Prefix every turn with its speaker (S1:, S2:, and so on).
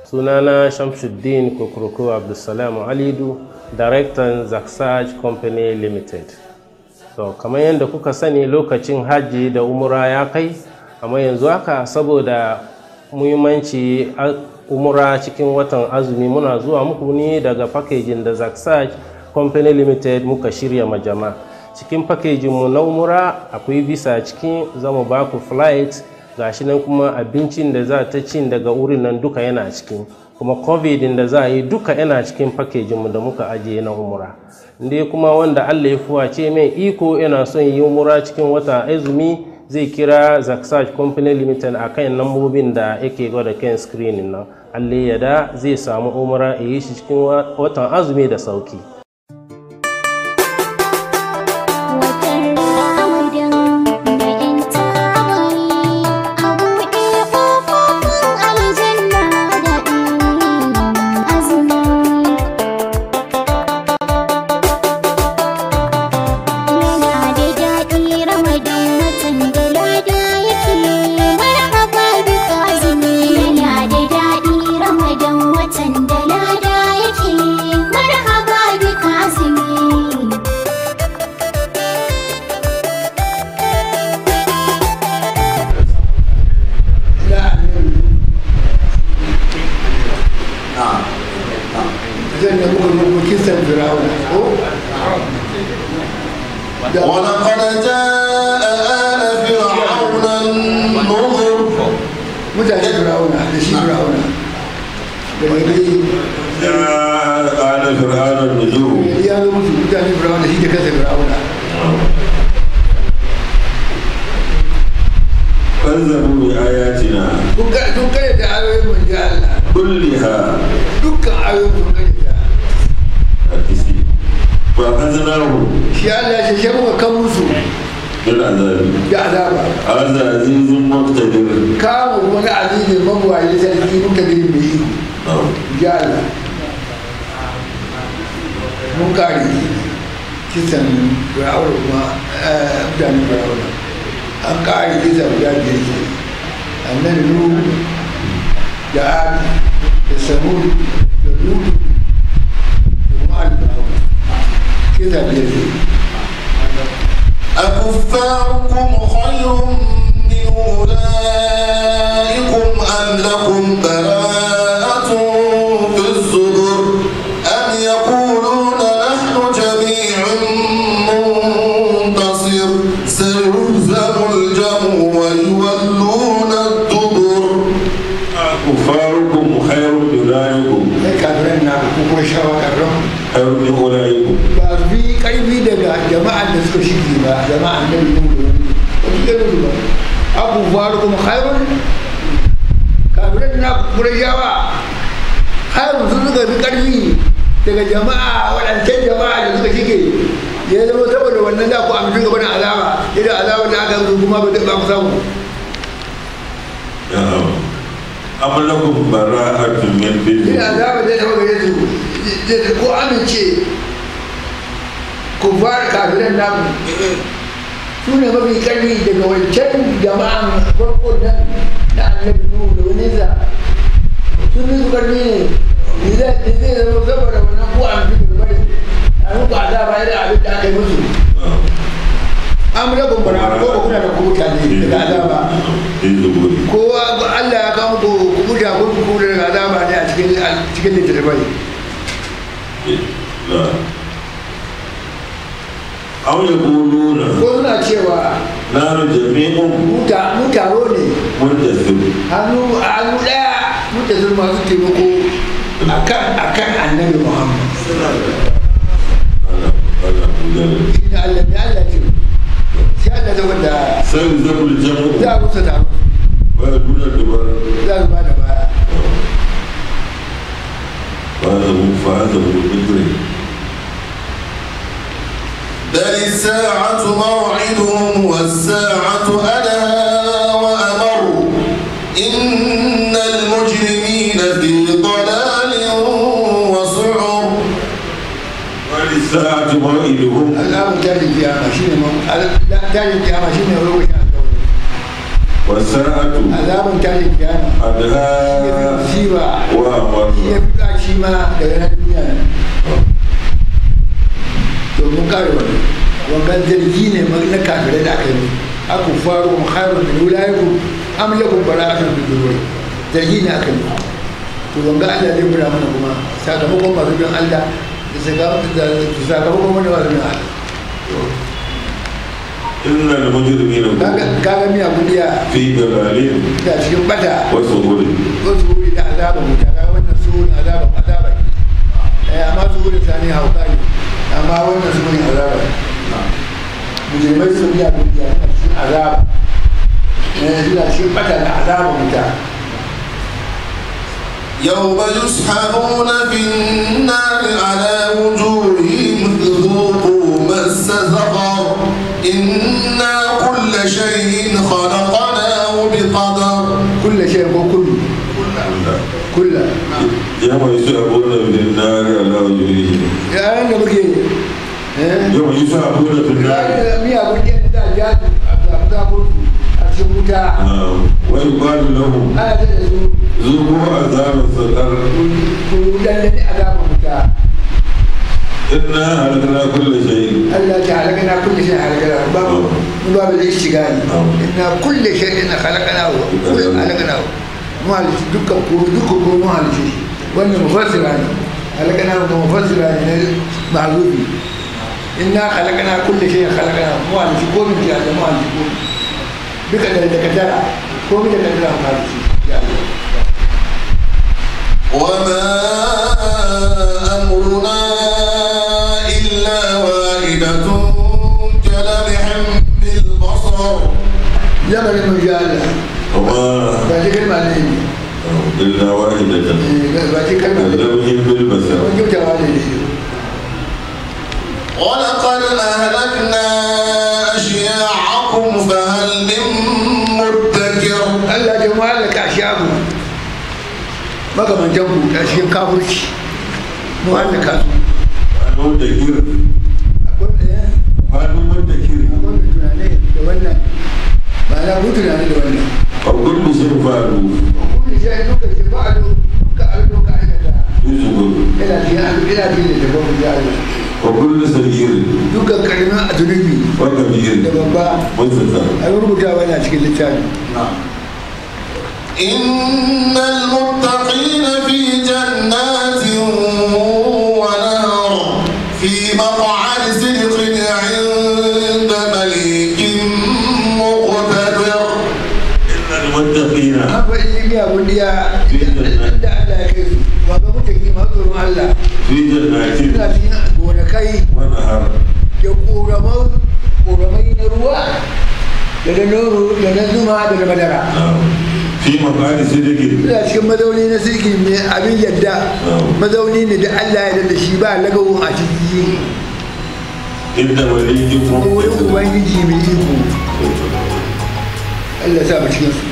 S1: Sunana Shamsuddin Kokroko Abdulsalam Alidu, Director Zaksaj Company Limited. To, kamar yadda kuka sani, lokacin hajji da umura ya kai, amma yanzu haka saboda muhimmanci umura cikin watan azumi, muna zuwa muku ne daga packaging da Zaksaj Company Limited muka shirya ma jama'a. Cikin packaging mu na umura akwai visa cikin, zamu ba ku flight, gashi nan kuma abincin da za ta cin daga wurin nan duka yana cikin, kuma covid da za a yi duka yana cikin packaging mu da muka ajiye na umura. Inda kuma wanda Allah ya fuwace mai iko yana son yi umura cikin wata azumi, zai kira Zaksaj Company Limited a kan lambobin da yake gwada kan screen nan. Allah ya da zai samu umura ya yi shi cikin watan azumi da sauki.
S2: Watan Ramadan da 'yan tabayi, a buɗe ƙofofin aljanna daɗi azumi. Yana da daɗi Ramadan, watan da lada yake, marhaba bika azumi. Yana da daɗi Ramadan, watan da lada yake, marhaba bika azumi.
S3: Ina annabi zan da muka muku kisan Firawuna ko da
S4: ولقد جاء آل فرعون النذر.
S3: Mutane Firawuna da shi Firawuna da gari.
S4: جاء آل فرعون النذر.
S3: Ya zo musu, mutane Firawuna, shi da kansa Firawuna.
S4: كذبوا بآياتنا
S3: Sun kare da ayoyin manzo Allah
S4: كلها.
S3: Dukkan ayoyin sun kare da.
S4: فأخذناهم
S3: Shi Allah ya shi muka kan musu
S4: بالعذاب.
S3: Da azaba.
S4: هذا عزيز مقتدر.
S3: Kama wani azizin mabuwayi sarki muka gani mai iko.
S4: نعم.
S3: Ya Allah, mun kare kisan Fir'auna kuma mutanen Fir'auna. An kare kisa guda biyar ke: annabi Nuhu da Adi da Samud da Lutu da kuma Ali Fir'auna. Kisa biyar ke.
S4: أكفاركم خير من أولئكم أم لكم براءة في الزبر أم يقولون نحن جميع منتصر؟ سيهزم الجمع ويولون الدبر. أكفاركم خير من أولئكم.
S3: Sai kafiran na ku kuma shawa kafiran
S4: خير من أولئكم.
S3: Ba su fi ƙarfi daga jama'an da suka shige ba, jama'an nan Nuhu da wani ba su ƙarfi ba. Abu faru kuma khairun, kafiran na Qurayshawa, khairun, sun suka fi ƙarfi daga jama'a waɗancan jama'a da suka shige, ya zama saboda wannan za ku amince gaba da azaba idan azaba da aka yi kuma ba zai ba ku samu.
S4: نعم. أم لكم براءة من في
S3: Ina
S4: الزبر.
S3: azaba zai taɓa gare su zai ko amince ku fara kafiran naku su ne mafi ƙarfi daga wancan jama'an farko nan na annabi Nuhu da wani sa, sun fi su ƙarfi ne, ne zai zama saboda wannan ko an fi bari a muku azaba irin abin da aka yi musu? An rabin bara ko ba kuna da kubuta ne daga azaba?
S4: في الزبر.
S3: Kowa Allah ya kawo muku kubuta ko kubuta daga azaba ne a cikin littattafai.
S4: لا. أو يقولون
S3: Ko suna cewa
S4: نحن جميع
S3: mu taro ne
S4: منتصر.
S3: Hannu a hannu ɗaya mutane masu taimako akan annabi Muhammad. Shi ne Allah ne Allah ce shi Allah zai wanda
S4: سيهزم الجمع
S3: za a rusa taro
S4: ويولون الدبر.
S3: Za su ba da baya.
S4: فهزموا بالذكر.
S5: بل الساعة موعدهم والساعة أدهى وأمر. إن المجرمين في ضلال وسعر.
S4: وللساعة موعدهم.
S3: Al'amun tashin kiyama shi ne tashin kiyama shi ne lokacin alƙawari.
S4: Wasa'atu
S3: azaban tashin kiyama
S4: adha
S3: shi ya fi musiba
S4: wa amar.
S3: Shi ya fi ɗaci ma daga na duniya ne. To mun kare wani wangan zargi ne na kafirai da aka yi aku faru mun khairun min ulaikum am lakum bara'atun fi dubur, zargi ne aka yi. To wanga Allah zai gura mana kuma sakamakon masu bin Allah da sakamakon wani masu bin Allah.
S4: Innal mujrimina
S3: kaga miya kudiya
S4: fi dalalin
S3: da cikin bata
S4: wa suhurin
S3: wasu wuri da azaba wuta. Kaga wannan suhurin azaba azaba ne, amma suhurin sani hauka ne, amma wannan suhurin azaba ne. Mujrimai sun miya kudiya suna cikin azaba, suna cikin bata da azaba wuta.
S5: يوم يسحبون في النار على وجوههم ذوقوا مس سقر إنا كل شيء خلقناه بقدر.
S3: كل شيء وكل كل
S4: يوم يسحبون في النار على وجوههم
S3: يا أنا بقي
S4: يوم يسحبون في النار ويقال لهم ذوقوا عذاب السقر إنا هلكنا كل شيء.
S3: الله هلكنا كل شيء هلكناه من باب الاشتغال. إنا كل شيء خلقناه هلكناه مهلك دكا دكا مهلك وأن مفسر عنه هلكناه مفسر عنه معذوبي. إنا خلقنا كل شيء خلقناه مهلك قوم جاء مهلك قوم بقدر الدكتورة قوم الدكتورة مهلك.
S5: وما أمرنا إلا واحدة كلمح بالبصر.
S3: لمن المجال بعد كلمة
S4: إلا واحدة
S3: بعد كلمة
S4: كلمح بالبصر.
S5: ولقد أهلكنا أشياعكم فهل من مدكر.
S3: الله جمع لك أشياعكم makamantan ku a cikin kafurci mu hallaka su.
S4: Wani da Wani wanda kiri.
S3: Akwai mai tunani da wannan. Ba na ku tunani da wannan.
S4: A kullu shi faru.
S3: A kullu shi duka shi faru duka abin da aikata. Ina cikin ina cikin da tafi ya Allah.
S4: Wa kullu sagir.
S3: Dukkan karamin azunubi.
S4: Wa kabir.
S3: Da babba.
S4: Mutsatsa.
S3: Abin rubutawa yana cikin littafi.
S5: إن المتقين في جنات ونهر في مقعد صدق عند مليك مقتدر.
S4: إن المتقين في جنات ونهر في مقعد صدق.
S3: Ina cikin mazauni na sirki mai abin yadda mazauni ne da Allah ya da shi ba lagawo a ciki.
S4: Inda waliyin
S3: wurin Ubangiji mai iko. Allah ya sa mu cikin su.